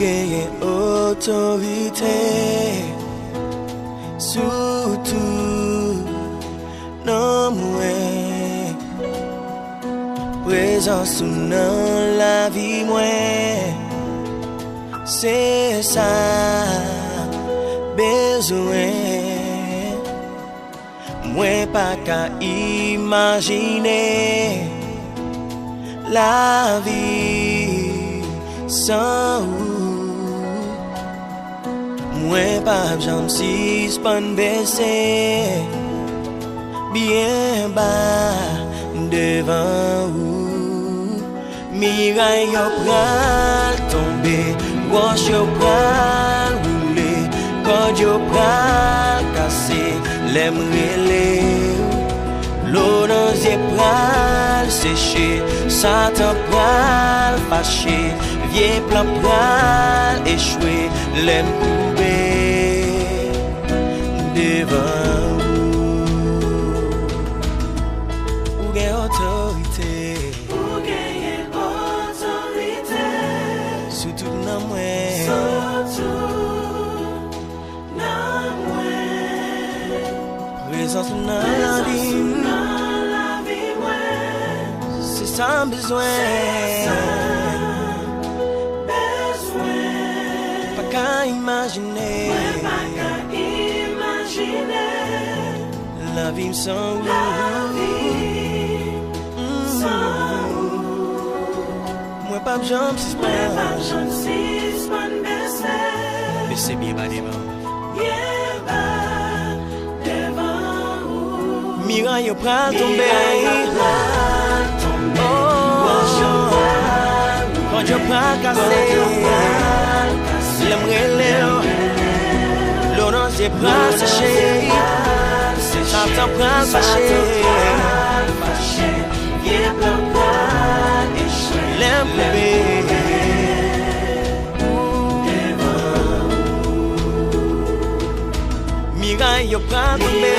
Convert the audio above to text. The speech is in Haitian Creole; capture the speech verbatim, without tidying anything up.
Genyen otorite sou tout nan mwen. Prezans ou nan lavi mwen, se sa m bezwen. Mwen pa ka imajine lavi san ou. Mwen p ap janm sispann bese byen ba devan ou. Miray yo pral tonbe, wòch yo pral woule, kòd yo pral kase. Lè m rele w, dlo nan zye pral seche, Satan pral fache, vye plan pral echwe. Lè m koube devan ou, ou gen otorite. Ou genyen otorite sou tout nan mwen. Sou tout nan mwen. Prezans ou nan lavi m, se sa m bezwen. Pa ka imajine lavi m san ou. Mm. Mwen p ap janm sispann bese byen ba devan ou. Miray yo pral tonbe. Oh, kòd yo pral kase. Lè m rele w, dlo nan zye pral seche. Satan pral fache. Lè m koube, miray yo pral tonbe.